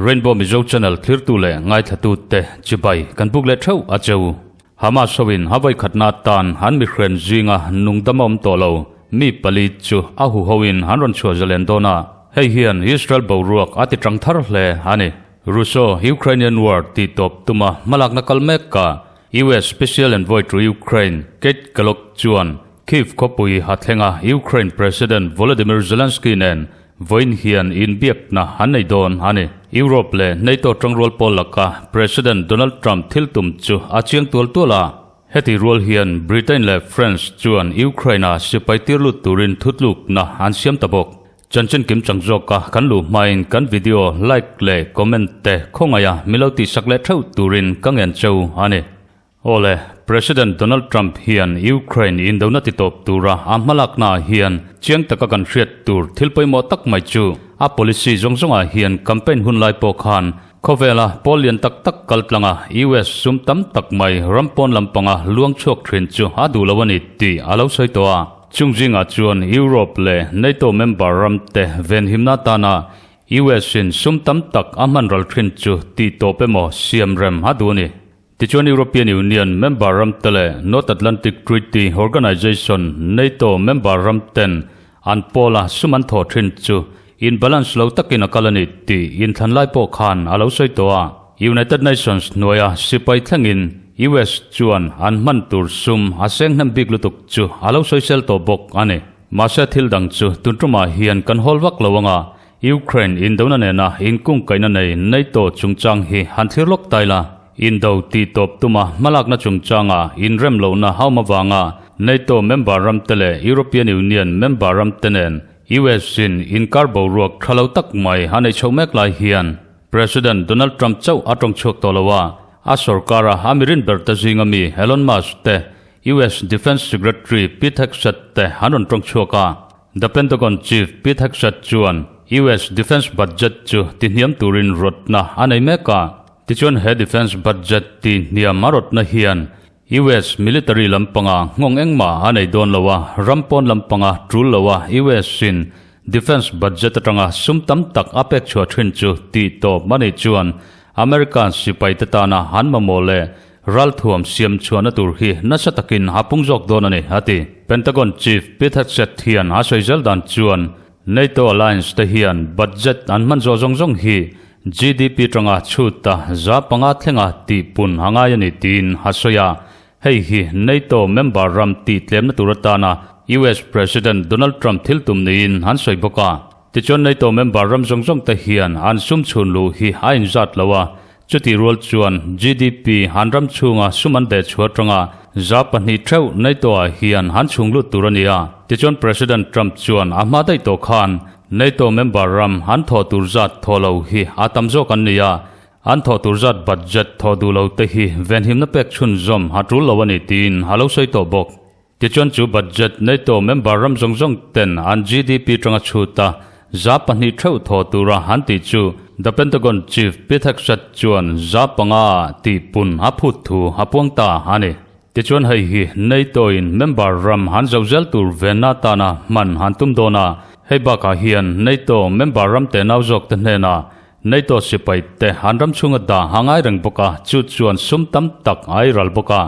Rainbow Mizo Channel thlirtu leh ngaithlatute chibai kan buk leh theuh a cheu. Hamas hoin a vawikhatna atan an mihren zinga nungdam a awm tawh lo mi pali chu a huhoin an rawn chhuah zalen dawn a, hei hian Israel boruak a ti tang thar hle a ni. Russo-Ukrainian War tih tawp tuma hmalakna kal mekah US Special Envoy to Ukraine Keith Kellogg chuan Kyiv khawpui a thleng a, Ukraine President Volodymyr Zelensky nen vawiin hian inbiakna an nei dawn a ni. Europe leh NATO tangrual pawl laka President Donald Trump thil tum chu a chiang tual tual a. Heti rual hian Britain leh France chuan Ukraine-a sipai tir lut turin thutlukna an siam ta bawk. Chanchin kim chang zawka kan luh hmain kan video like leh comment te khawngaiha milo tihsak leh theuh turin ka ngen cheu a ni. Awle, President Donald Trump hian Ukraine indona titawp tura a hmalakna ah hian chiang taka kan hriat tur thil pawimawh tak mai chu a policy zawng zawngah hian campaign hun lai pawh khan khawvela pawl lian tak tak kal tlanga US sum tam tak mai ram pawn lampanga luang chhuak thin chu a duh lo a ni tih a lo sawi tawh a. Chung zingah chuan Europe leh NATO member ram te venhimna atana US in sum tam tak a hman ral thin chu tih tawp emaw siam rem a duh a ni. Tichuan European Union member ram te leh North Atlantic Treaty Organization, NATO, member ram ten an pawla sum an thawh thin chu in balance lo takin a kal a ni tih inthlan lai pawh khan a lo sawi tawh a. United Nations hnuaia sipai thlengin US chuan an hman tur sum a seng hnem bik lutuk chu a lo sawisel tawh bawk a ni. Mahse thil dang chu tun tumah hian kan hawl vak lo anga Ukraine indona nena inkungkaihna nei NATO chungchang hi han thlir lawk tai la. Indo tih tawp tuma hmalakna chungchanga inrem lohna haum avanga NATO member ramte leh European Union member ramte nen US in inkar boruak tha lo tak mai a nei chhoh mek lai hian President Donald Trump chauh a tawng chhuak tawh lo a, a sorkara a mirin ber te zinga mi Elon Musk te, US Defence Secretary Pete Hegseth te an rawn tawng chhuak a. The Pentagon Chief Pete Hegseth chuan US Defence Budget chu tihniam turin rawtna a nei mek a. Tichuan he Defence Budget tihniam a rawtna hian US military lampanga nghawng engmah a nei dawn lo a, ram pawn lampanga tul lo a US in Defence Budget atanga sum tam tak a pek chhuah thin chu tih tawp a nih chuan American sipaite tana an mamawh leh Ralthuam siam chhuahna tur hi nasa takin a pung zawk dawn a ni, a ti. Pentagon Chief Pete Hegseth hian a sawi zel dan chuan NATO alliance te hian budget an hman zawh zawng zawng hi GDP tanga chhuta 5% thlenga tihpun a ngai a ni tiin a sawi a. Hei hi NATO member ram tih tlemna tur atana US President Donald Trump thil tum niin an sawi bawk a. Tichuan NATO member ram zawng zawng te hian an sum chhun luh hi a inzat lo a, Chutih rual chuan GDP han ram chhunga sum an beh chhuah atanga 2% theuh NATO-ah hian han chhung lut tur a ni a. Tichuan President Trump chuan a hma daih tawh khan NATO member ram an thawh tur zat thawh lo hi a tam zawk an ni a, an thawh tur zat budget thawh duh lo te hi venhimna pek chhunzawm a tul lo a ni tiin a lo sawi tawh bawk. Tichuan chu budget NATO member ram zawng zawng ten an GDP tanga chhut a, 2% theuh thaw tura an tih chu The Pentagon Chief Pete Hegseth chuan 5% ah tih pun a phut thu a puang ta a ni. Tichuan hei hi NATO in member ram an zo zel tur venna atana hman an tum dawn a, hei bakah hian NATO member ram te nau zawk te hnenah NATO sipai te an ram chhunga dah a ngai reng bawk a, chu chuan sum tam tak a ei ral bawk a.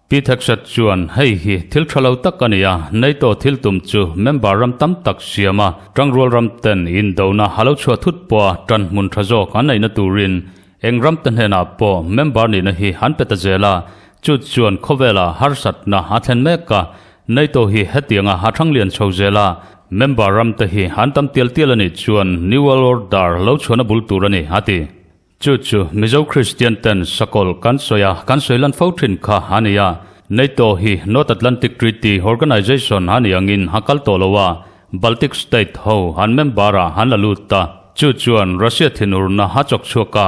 Pi Hegseth chuan, Hei hi thil tha lo tak a ni a, NATO thil tum chu member ram tam tak siam a, tangrual ram ten indona a lo chhuah thut pawh a tan hmun tha zawk an neihna turin eng ram te hnenah pawh member nihna hi an pe ta zel a, chu chuan khawvela harsatna a thlen mek a, NATO hi hetianga a thang lian chho zel a, member ram te hi an tam tial tial a nih chuan New World Order lo chhuahna bul tur a ni, a ti. Chu chu Mizo Kristian ten sakawlh kan sawi a, kan sawi lan fo thin kha a ni a. NATO hi North Atlantic Treaty Organization a nih angin a kal tawh lo a, Baltic State ho an member ah an la lut ta. Chu chuan Russia thinurna a chawk chhuak a,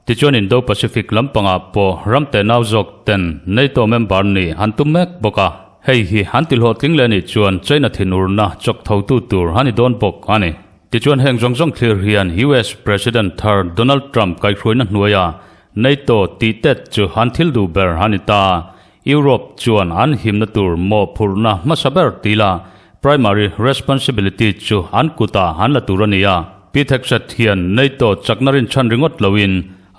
tichuan Indo-Pacific lampangah pawh ram teh nau zawk ten NATO member nih an tum mek bawk a. Hei hi an ti hlawhtling leh nih chuan China thinurna chawk thotu tur a ni dawn bawk a ni. Tichuan heng zawng zawng thlir hian US President thar Donald Trump kaihhruaina hnuaia NATO tih tet chu an thil duh ber a ni ta. Europe chuan an himna tur mawhphurhna hmasa ber ti la, primary responsibility chu an kutah an la tur a ni a. Pi Hegseth hian NATO chakna rinchhan ringawt loin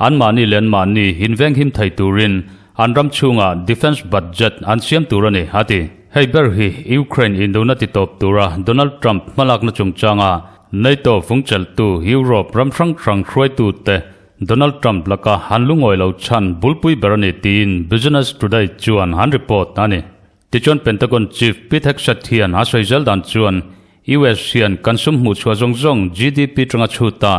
anmahni leh anmahni invenghim thei turin an ram chhungah defence budget an siam tur a ni, a ti. Hei ber hi Ukraine indona titawp tura Donald Trump hmalakna chungchanga NATO fungchelhtu Europe ram hrang hrang hruaitute Donald Trump laka han lungawi lo chhan bulpui ber a ni tiin Business Today chuan an report a ni. Tichuan Pentagon Chief Pete Hegseth hian a sawi zel dan chuan US hian kan sum hmuh chhuah zawng zawng GDP tanga chhuta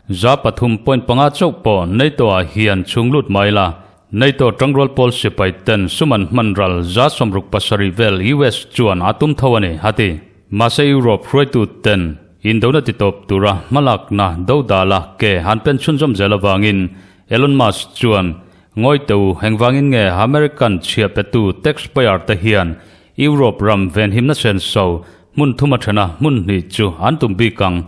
3.5 chauh pawh NATO-ah hian chhung lut mai la, NATO tangrual pawl sipai ten sum an hman ral 67 vel US chuan a tum tho a ni, a ti. Mahse Europe hruaitu ten indona titawp tura hmalakna dodala ke han pen chhunzawm zel avangin Elon Musk chuan ngawi teh u, engvangin nge American chhia petu taxpayer te hian Europe ram venhimna senso hmun thuma thena hmun hnih chu an tum bik ang,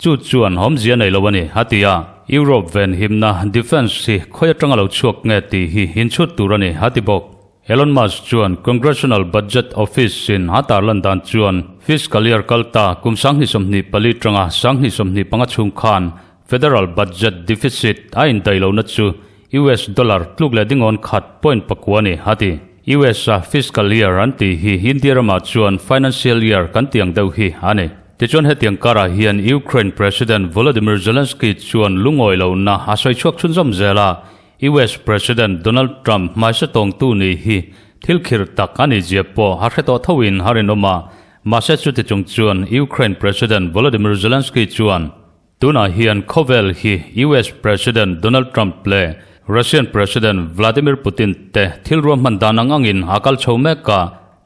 chu chuan awmzia nei lo a ni, a ti a. Europe venhimna defence hi khawi atanga lo chhuak nge tih hi inchhut tur a ni, a ti bawk. Elon Musk chuan Congressional Budget Office-in a tarlan dan chuan fiscal year kal ta kum 2024 tanga 2025 chhung khan federal budget deficit a indaih lohna chu US dollar tluk leh dingawn khat point pakua a ni, a ti. US-a fiscal year an tih hi India ramah chuan financial year kan tih ang deuh hi a ni. Tichuan hetiang karah hian Ukraine President Volodymyr Zelensky chuan lungawi lohna a sawi chhuak chhunzawm zel a, US President Donald Trump hmaisa tawngtu nih hi thil khirh tak a nih zia pawh a hre tawh thoin a rinawm a, mahse chuti chung chuan Ukraine President Volodymyr Zelensky chuan tunah hian khawvel hi US President Donald Trump leh Russian President Vladimir Putin te thil ruahman dan ang angin a kal chho mek a,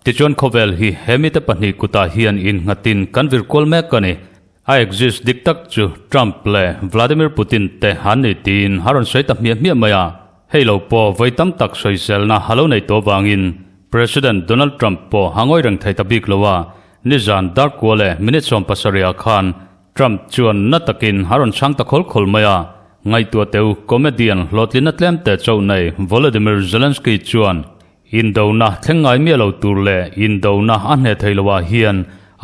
tichuan khawvel hi he mite pahnih kutah hian innghatin kan vir kual mek a ni. A exist dik tak chu Trump leh Vladimir Putin te an ni tiin a rawn sawi ta hmiah hmiah mai a. Hei lo pawh vawi tam tak sawiselna a lo nei tawh avangin President Donald Trump pawh a ngawi reng thei ta bik lo a. Nizan darkua leh minute 70 ah khan Trump chuan na takin a rawn chhang ta khawl khawl mai a. Ngaihtuah teu comedian hlawhtlinna tlem te chauh nei Volodymyr Zelensky chuan Indona thleng ngai miah lo tur leh indona a hneh thei loah hian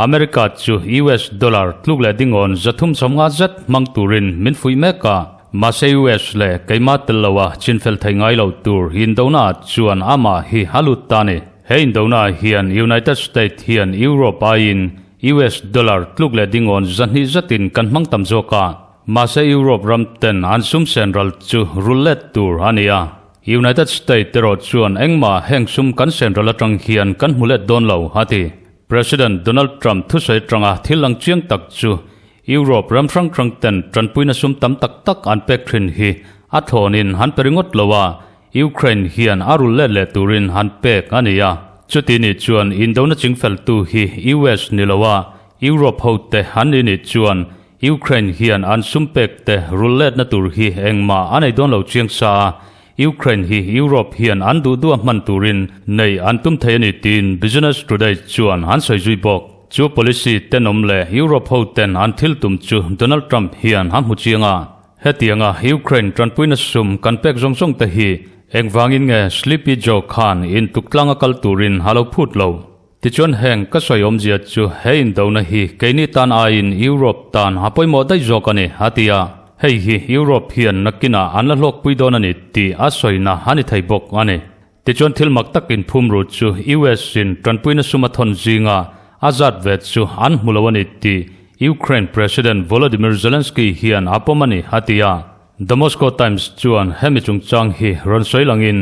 America chu US dollar tluk leh dingawn 350 zet hmang turin min fuih mek a. Mahse US leh keimah tel loa chinfel thei ngai lo tur indona chuan amah hi a lut ta a ni. He indona hian United State hian Europe aiin US dollar tluk leh dingawn 200 zetin kan hmang tam zawk a. Mahse Europe ram ten an sum sen ral chu rul let tur a ni a. United States erawh chuan engmah heng sum kan sen ral atang hian kan hmu let dawn lo, a ti. President Donald Trump thusawi atanga thil lang chiang tak chu Europe ram hrang hrang ten tanpuina sum tam tak tak an pek thin hi a thlawnin an pe ringawt lo a, Ukraine hian a rul let leh turin an pek a ni a. Chuti nih chuan indona chingfeltu hi US ni lo a, Europe hote an ni nih chuan Ukraine hian an sum pek te rul letna tur hi engmah a nei dawn lo chiang sa a, Ukraine hi Europe hian an duh duh a hman turin nei an tum thei a ni tiin Business Today chuan an sawi zui bawk. Chu policy tenawm leh Europe ho ten an thil tum chu Donald Trump hian a hmu chiang a, hetianga Ukraine tanpuina sum kan pek zawng zawng te hi engvangin nge Sleepy Joe khan intuktlang a kal turin a lo phut lo? Tichuan heng ka sawi awmzia chu he indona hi keini tan aiin Europe tan a pawimawh daih zawk a ni, a ti a. Hei hi Europe hian nakinah an la hlawkpui dawn a ni tih a sawina a ni thei bawk a ni. Tichuan thil mak tak inphum ru chu US in tanpuina sum a thawn zinga a zat ve chu an hmu lo a ni tih Ukraine President Volodymyr Zelensky hian a pawm a ni, a ti a. The Moscow Times chuan hemi chungchang hi rawn sawi langin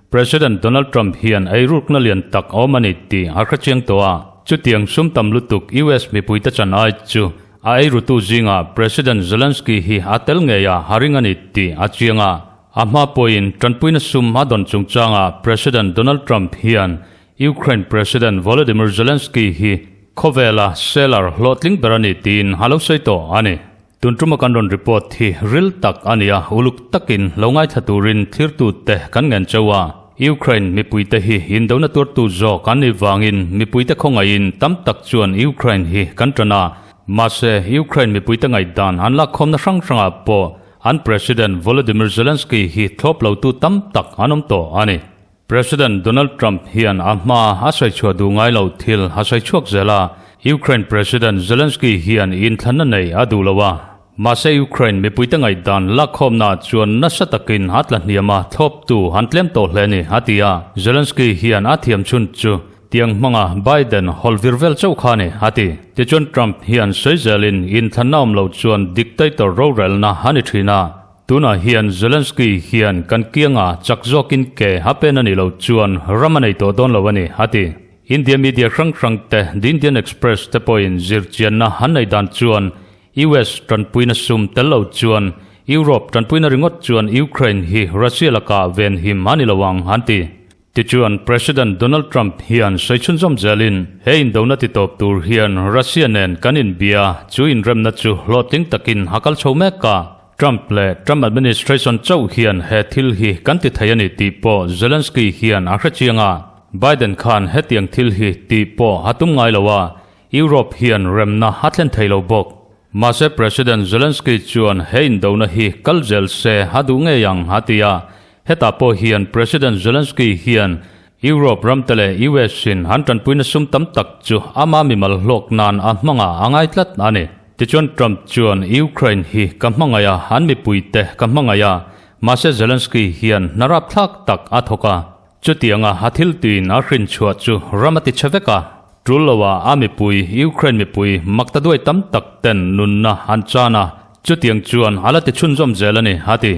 President Donald Trump hian eirukna lian tak a awm a ni tih a hre chiang tawh a. Chutiang sum tam lutuk US mipuite chan ai chu a eirutu zingah President Zelensky hi a tel ngei a a ring a ni tih a chiang a. A hma pawhin tanpuina sum a dawn chungchangah President Donald Trump hian Ukraine President Volodymyr Zelensky hi khawvela seller hlawhtling ber a ni tiin a lo sawi tawh a ni. Tun tuma kan rawn report hi ril tak a ni a, uluk takin lo ngaithla turin thirtute kan ngen chauh a. Ukraine mipuite hi indona tuartu zawk an nih vangin mipuite khawngaihin tam tak chuan Ukraine hi kan tan a. Mahse, Ukraine mipuite ngaihdan an lakkhawmna hrang hrangah pawh. an President Volodymyr Zelensky hi thlawp lotu tam tak an awm tawh a ni. President Donald Trump hian a hma a sawi chhuah duh ngai lo thil a sawi chhuak zel a, Ukraine President Zelensky hian inthlanna nei a duh lo a. Mahse Ukraine mipuite ngaihdan lakkhawmnaah chuan nasa takin a tla hniam a, thlawptu an tlem tawh hle ni, a ti a. Zelensky hian a thiam chhun chu tiang hmanga Biden hawlh vir vel chauh kha a ni, a ti. Tichuan Trump hian sawi zelin inthlanna awm lo chuan dictator rorelna a ni thin a. Tunah hian Zelensky hian kan kianga chak zawkin ke a pen a nih loh chuan ram a nei tawh dawn lo a ni, a ti. India media hrang hrang te, The Indian Express te pawhin zirchianna an nei dan chuan US tanpuina sum tel lo chuan Europe tanpuina ringawt chuan Ukraine hi Russia lakah venhim a ni lo ang, an ti. Tichuan, President Donald Trump hian sawi chhunzawm zelin, he indona titawp tur hian Russia nen kan inbia, chu inremna chu hlawhtling takin a kal chho mek a. Trump leh Trump administration chauh hian he thil hi kan ti thei a ni tih pawh Zelensky hian a hrechiang a. Biden khan hetiang thil hi tih pawh a tum ngai lo a, Europe hian remna a thlen thei lo bawk. Mahse President Zelensky chuan he indona hi kal zel se a duh ngei ang a ti a. Hetah pawh hian President Zelensky hian Europe ramte leh US in an tanpuina sum tam tak chu ama mimal hlawk nan a hmangah a ngai tlat a ni. Tichuan Trump chuan Ukraine hi ka hmangaih a, an mipuite ka hmangaih a, mahse Zelensky hian hna rapthlak tak a thawk a. Chutianga a thil tuin a hrin chhuah chu ram a ti chhe vek a, tul loah a mipui, Ukraine mipui makta duai tam tak ten nunna an chan a, chutiang chuan a la ti chhunzawm zel a ni, a ti.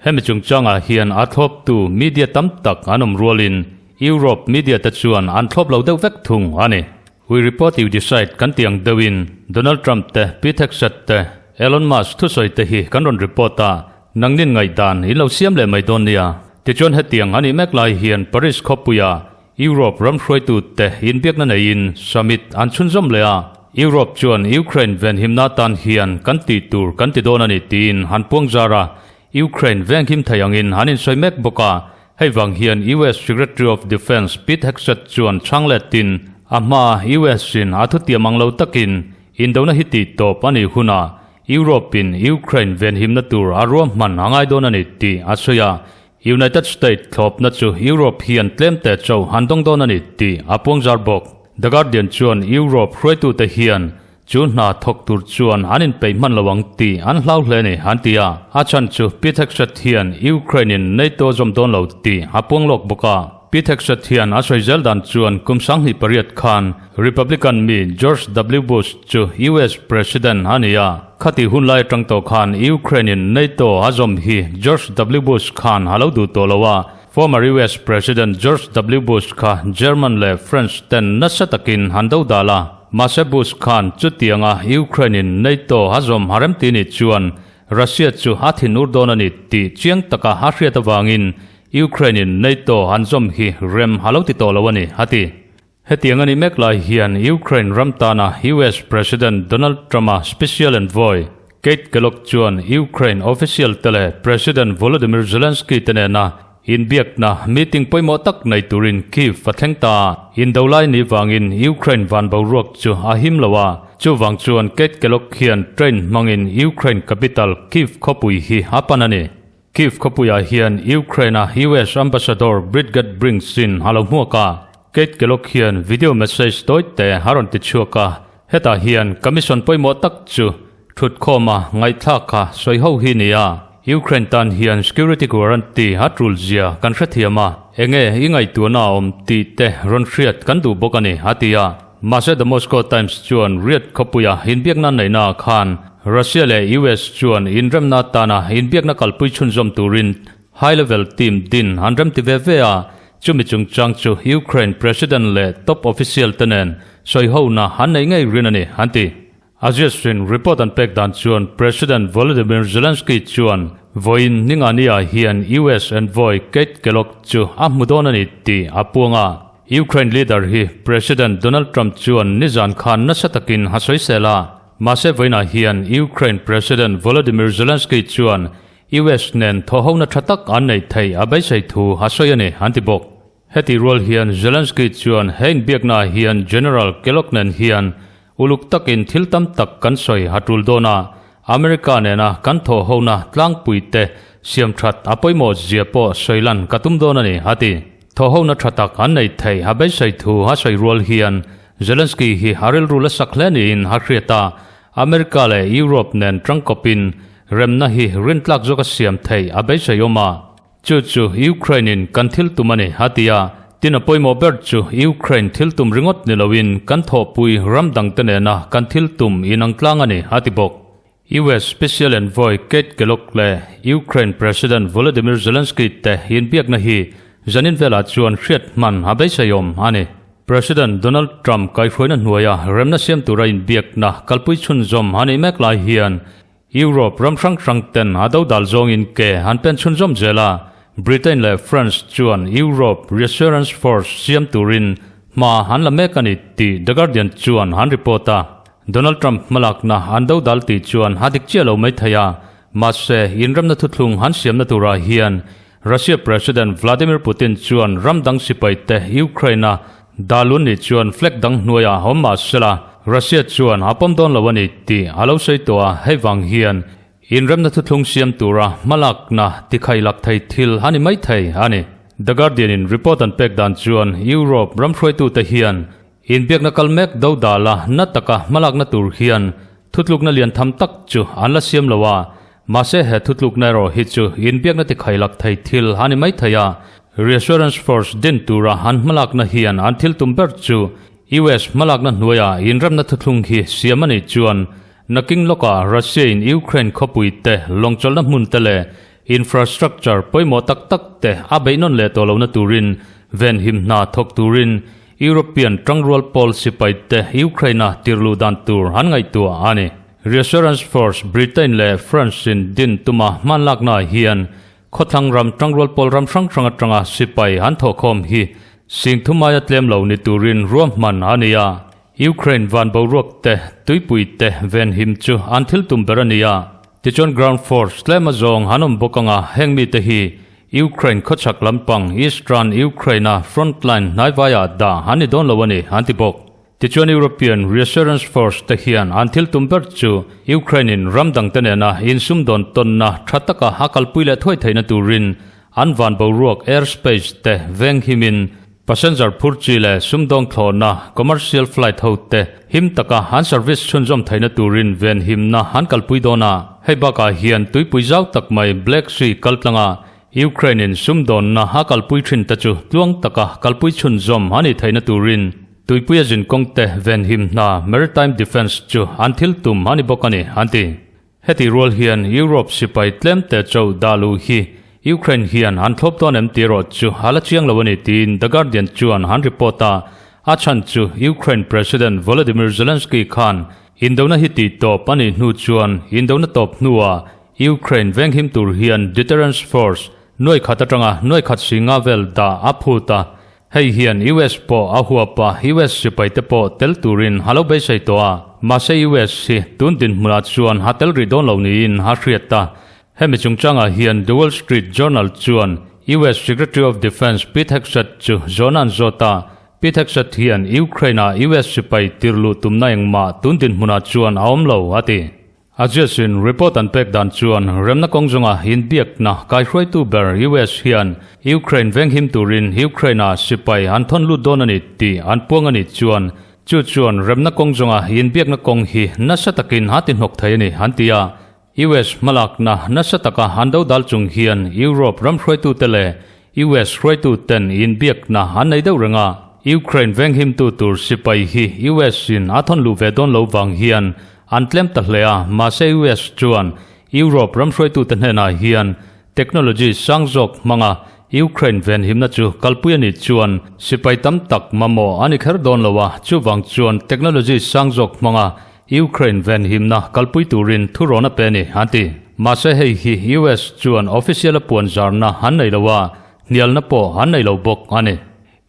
Hemi chungchangah hian a thlawptu media tam tak an awm rualin Europe media te chuan an thlawp lo deuh vek thung a ni. We report you decide kan tih ang deuhin Donald Trump te, Pete Hegseth te, Elon Musk thusawi te hi kan rawn report a, Nangnin ngaihdan in lo siam leh mai dawn nia. Tichuan hetiang a nih mek lai hian Paris khawpuia Europe ram hruaitute inbiakna neiin summit an chhunzawm leh a. Europe chuan Ukraine venhimna atan hian kan tih tur kan ti dawn a ni tiin an puang zar a. Ukraine venghim thei angin an insawi mek bawk a. Hei vang hian US Secretary of Defence Pete Hegseth chuan chhang letin a hmaa US in a thutiam ang lo takin indona hi tih tawp a nih hunah Europe-in Ukraine venhimna tur a ruahman a ngai dawn a ni tih a sawi a, United States thlawpna chu Europe hian tlemte chauh an dawng dawn a ni tih a puangzar bawk. The Guardian chuan Europe hruaitute hian chu hna thawk tur chuan an inpeih hman lo ang tih an hlau hle a ni an ti a, a chhan chu Pete Hegseth hian Ukraine-in NATO zawm dawn lo tih a puang lawk bawk a. Pete Hegseth hian a sawi zel dan chuan kum 28 khan Republican mi George W. Bush chu US President a ni a, khati hun lai atang tawh khan Ukraine-in NATO a zawm hi George W. Bush khan a lo duh tawh lo a, former US President George W. Bush kha German leh French ten nasa takin an do dal a, mahse Bush khan chutianga Ukraine-in NATO a zawm a remti nih chuan Russia chu a thinur dawn a ni tih chiang taka a hriat avangin Ukraine-in NATO an zawm hi rem a lo ti tawh lo a ni, a ti. Hetiang a nih mek lai hian Ukraine ram tana US President Donald Trump-a Special Envoy Keith Kellogg chuan Ukraine official te leh President Volodymyr Zelensky te nena inbiakna meeting pawimawh tak nei turin Kyiv a thleng ta. Indo lai ni vangin Ukraine van boruak chu a him lo a, chuvang chuan Keith Kellogg hian train hmangin Ukraine capital Kyiv khawpui hi a pan a ni. Kyiv khawpuiah hian Ukraine-a US Ambassador Bridget Brings-in a lo hmuak a, Keith Kellogg hian video message tawi te a rawn ti chhuak a, hetah hian commission pawimawh tak chu thutkhawma ngaihthlak kha sawi ho hi ni a, Ukraine tan hian security guarantee a tul zia kan hrethiam a, enge i ngaihtuahna a awm tih te rawn hriat kan duh bawk a ni, a ti a. Mahse The Moscow Times chuan Riyadh khawpuia inbiakna neihnaah khan Russia leh US chuan inremna atana inbiakna kalpui chhunzawm turin high level team din an remti ve ve a, chumi chungchang chu Ukraine President leh top official te nen sawihona an neih ngei rin a ni, an ti. Azias-in report an pek dan chuan President Volodymyr Zelensky chuan vawiin Ningani-ah hian US envoy Keith Kellogg chu a hmu dawn a ni tih a puang a. Ukraine leader hi President Donald Trump chuan nizan khan nasa takin a sawisel a, mahse vawiinah hian Ukraine President Volodymyr Zelensky chuan US nen thawhhona tha tak an neih theih a beisei thu a sawi a ni, an ti bawk. Heti rual hian Zelensky chuan he inbiaknaah hian General Kellogg nen hian uluk takin thil tam tak kan sawi a tul dawn a. America nena kan thawhhona tlangpui te siam that a pawimawh zia pawh sawi lan ka tum dawn a ni, a ti. Thawhhona tha tak an nei thei a beisei thu a sawi rual hian Zelensky hi a rilru la sak hle niin a hriat a, America leh Europe nen tangkawpin remna hi rintlak zawka siam theih a beisei awm a. Chu chu Ukraine in kan thil tum a ni, a ti a. Tin a pawimawh ber chu Ukraine thil tum ringawt ni loin kan thawhpui ram dangte nena kan thil tum inang tlang a ni, a ti bawk. US Special Envoy Keith Kellogg leh Ukraine President Volodymyr Zelensky te inbiakna hi zanin velah chuan hriat hman a beiseiawm a ni. President Donald Trump kaihhruaina hnuaia remna siam tura inbiakna kalpui chhunzawm a nih mek lai hian Europe ram hrang hrang ten a dodal zawngin ke an pen chhunzawm zel a, Britain leh France chuan Europe Reassurance Force siam turin hma an la mek a ni tih The Guardian chuan an report a. Donald Trump hmalakna an dodal tih chuan a dik chiah lo mai thei a, mahse inremna thuthlung an siamna turah hian Russia President Vladimir Putin chuan ram dang sipai te Ukraine-a dalun nih chuan flag dang hnuaiah awm mah sela Russia chuan a pawm dawn lo a ni tih a lo sawi tawh a, hei vang hian inremna thuthlung siam tura hmalakna tikhailak thei thil a ni mai thei a ni. The Guardian-in report an pek dan chuan Europe ram hruaitute hian inbiakna kal mek dodala na taka hmalakna tur hian thutlukna lian tham tak chu an la siam lo a, Mahse he thutlukna erawh hi chu inbiakna tikhailak thei thil a ni mai thei a, Reassurance Force din tura an hmalakna hian an thil tum ber chu US hmalakna hnuaia inremna thuthlung hi siam a nih chuan nakin lawkah Russia-in Ukraine khawpui te, lawngchawlhna hmun te leh infrastructure pawimawh tak tak te a beih nawn leh tawh lohna turin venhim hna thawk turin European tangrual pawl sipai te Ukraine-a tirluh dan tur an ngaihtuah a ni. Reassurance Force Britain leh France in din tuma hmanlaknaah hian khawthlang ram tangrual pawl ram hrang hrang atanga sipai an thawhkhawm hi sing thumaia tlem lo ni turin ruahman a ni a. Ukraine van boruak te, tuipui te venhim chu an thil tum ber a ni a. Tichuan ground force tlem azawng an awm bawk anga heng mite hi Ukraine khawchhak lampang Eastern Ukraine-a frontline hnaivaiah dah an ni dawn lo a ni an ti bawk. Tichuan European Reassurance Force te hian an thil tum ber chu Ukraine in ram dangte nena insumdawn tawnna tha taka a kalpui leh thuai theihna turin an van boruak airspace te veng himin passenger phur chi leh sumdawng thlawhna commercial flight ho te him taka an service chhunzawm theihna turin venhimna an kalpui dawn a. Hei bakah hian tuipui zau tak mai Black Sea kaltlanga Ukraine in sumdawnna a kalpui thin te chu tluang taka kalpui chhunzawm a nih theihna turin Tuipuia zinkawng te venhim hna Maritime Defence chu an thil tum a ni bawk a ni, an ti. Heti rual hian Europe sipai tlem te cho dah luh hi Ukraine hian an thlawp dawn em tih erawh chu a la chiang lo a ni tiin The Guardian chuan an report a, a chhan chu Ukraine President Volodymyr Zelensky khan indona hi tih tawp a nih hnu chuan indona tawp hnuah Ukraine venghim tur hian Deterrence Force nuai khat atanga nuai khat singa vel dah a phut a, Hei hian US pawh a huap a, US sipaite pawh tel turin a lo beisei tawh a, mahse US hi tun dinhmunah chuan a tel rih dawn lo niin a hriat a. Hemi chungchangah hian The Wall Street Journal chuan US Secretary of Defence Pete Hegseth chu zawhna an zawt a, Pete Hegseth hian Ukraine-ah US sipai tirluh tumna engmah tun dinhmunah chuan a awm lo, a ti. Azias-in report an pek dan chuan remna kawng zawnga inbiakna kaihruaitu ber US hian Ukraine venghim turin Ukraine-ah sipai an thawn lut dawn a ni tih an puang a nih chuan chu chuan remna kawng zawnga inbiakna kawng hi nasa takin a ti hnawk thei a ni an ti a. US hmalakna nasa taka an dodal chung hian Europe ram hruaitute leh US hruaituten inbiakna an nei deuh reng a, Ukraine venghimtu tur sipai hi US in a thawn luh ve dawn lo vang hian an tlem ta hle a, mahse US chuan Europe ram hruaitute hnenah hian technology sang zawk hmanga Ukraine venhimna chu kalpui a nih chuan sipai tam tak mamawh a ni kher dawn lo a, chuvang chuan technology sang zawk hmanga Ukraine venhimna kalpui turin thurawn a pe a ni, an ti. Mahse hei hi US chuan official a puan zarna an nei lo a, hnialna pawh an nei lo bawk a ni.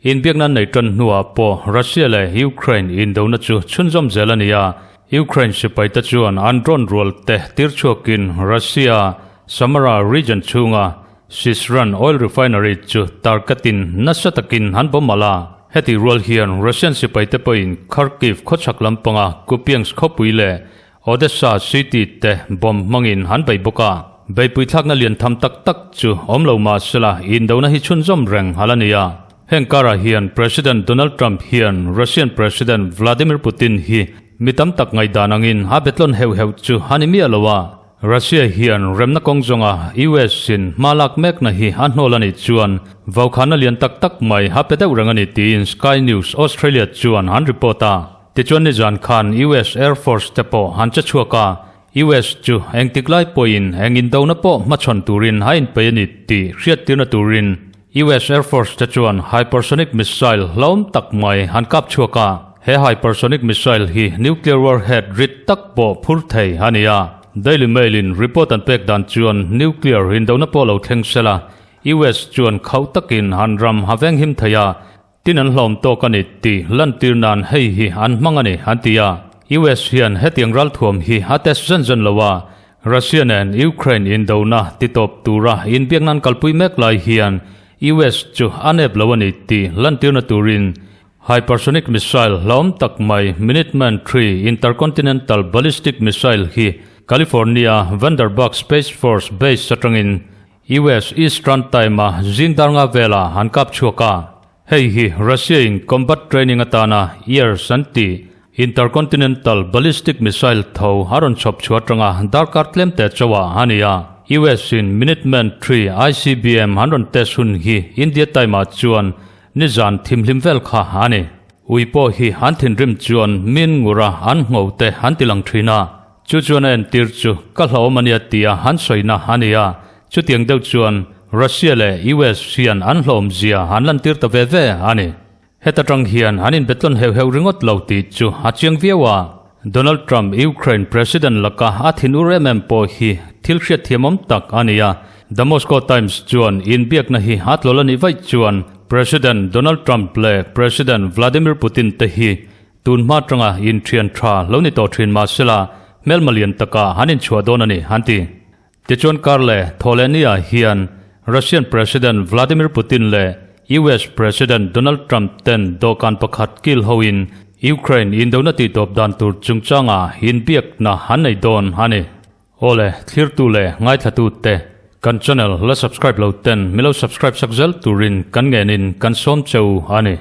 Inbiakna an nei tan hnuah pawh Russia leh Ukraine indona chu chhunzawm zel a ni a, Ukraine sipaite chuan an drone rual te tir chhuakin Russia Samara region chhunga Syzran oil refinery chu target-in nasa takin an bawm malh a. Heti rual hian Russian sipaite pawhin Kharkiv khawchhak lampanga Kupiansk khawpui leh. Odessa city te bomb hmangin an bei bawk a. Beipui thlakna lian tham tak tak chu awm lo mah sela indona hi chhunzawm reng a la ni a. Heng karah hian President Donald Trump hian Russian President Vladimir Putin hi mi tam tak ngaihdan angin a betlawn heuh heuh chu a ni miah lo a. Russia hian remna kawng zawnga US in hma lak mekna hi a hnawl a nih chuan vaukhana lian tak tak mai a pe deuh reng a ni tiin Sky News Australia chuan an report a. Tichuan nizan khan US Air Force te pawh an che chhuak a, US chu engtik lai pawhin eng indona pawh hmachhawn turin a inpeih a ni tih hriattirna turin US Air Force te chuan hypersonic missile hlauhawm tak mai an kap chhuak a, he hypersonic missile hi nuclear warhead rit tak pawh phur thei a ni a. Daily Mail in report an pek dan chuan nuclear indona pawh lo thleng sela, US chuan khauh takin an ram a venghim thei a, Tin an hlawm tawk a ni tih lantir nan hei hi an hmang a ni an ti a. US hian hetiang ralthuam hi a test zen zen lo a, Russia nen Ukraine indona titawp tura inbiak nan kalpui mek lai hian US chu a nep lo a ni tih lantirna turin hypersonic missile hlawm tak mai Minuteman three intercontinental ballistic missile hi California Vanderburg Space Force Base atangin US Eastern Time-a zing dar nga velah an kap chhuak a, hei hi Russia-in combat training atana Yars an tih intercontinental ballistic missile tho a rawn chhawp chhuah atanga darkar tlem te chauhah a ni a. US-in Minuteman three ICBM an rawn test hun hi India Time-ah chuan nizan thimhlim vel kha a ni. Ui pawh hi an thinrim chuan min ngura an ngho te an ti lang thin a. Chu chuan a entir chu ka hlauhawm a nia tia an sawina a ni a, chutiang deuh chuan Russia leh US hian an hlauhawmzia an lantir ta ve ve a ni. Heta tang hian an inbetlawn heuh heuh ringawt lo tih chu a chiang viau a. Donald Trump Ukraine President laka a thinur em em pawh hi thil hriatthiamawm tak a ni a, The Moscow Times chuan inbiakna hi a tlawl a nih vaih chuan President Donald Trump leh President Vladimir Putin te hi Tun hma tanga inthian tha lo ni tawh thin mah sela, hmelma lian taka han inchhuah dawn a ni, an ti. Tichuan kar leh Thawhlehnia hian Russian President Vladimir Putin leh US President Donald Trump ten dawhkan pakhat kil hoin Ukraine indona tihtawp dan tur chungchanga inbiakna an nei dawn a ni. Awle, thlirtu leh ngaithlatu te, kan channel la subscribe lo ten milo subscribe sak zel turin kan ngenin kan sawm cheu a ni.